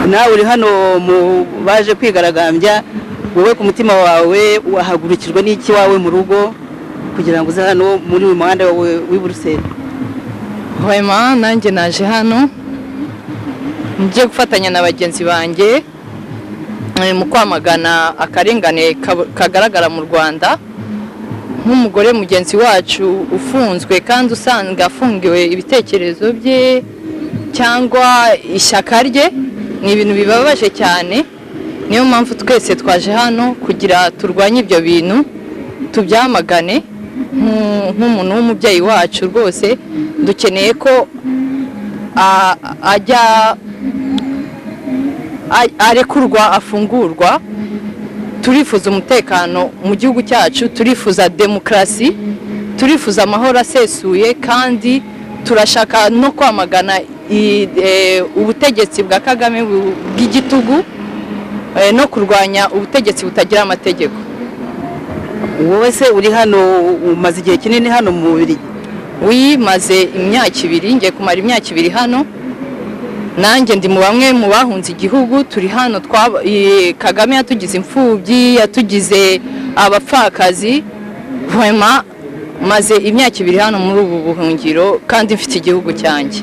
Nawe uri hano mu baje kwigaragambya, wowe ku mutima wawe wahagurukijwe n'iki wawe mu rugo kugira ngo uze hano muri uyu muhanda w'i Buruseli? Vraiment, nanjye naje hano ngiye gufatanya na bagenzi banjye mu kwamagana akarengane kagaragara mu Rwanda, nk'umugore mugenzi wacu ufunzwe kandi usanga afungiwe ibitekerezo bye cyangwa ishyaka rye. Ni ibintu bibabaje cyane. Niyo mpamvu twese twaje hano kugira turwanye ibyo bintu, tubyamagane. Nk'umuntu w'umubyeyi wacu rwose, dukeneye ko ajya arekurwa, afungurwa. Turifuza umutekano mu gihugu cyacu, turifuza demokarasi, turifuza amahoro asesuye, kandi turashaka no kwamagana ubutegetsi bwa Kagame bw'igitugu, no kurwanya ubutegetsi butagira amategeko. Wowe se uri hano, umaze igihe kinini hano mu Bubiligi? Wimaze imyaka 2, ngiye kumara imyaka 2 hano. Nanjye ndi mu bamwe mu bahunze igihugu. Turi hano, Kagame yatugize imfubyi, yatugize abapfakazi. Vraiment, maze imyaka 2 hano muri ubu buhungiro kandi mfite igihugu cyanjye.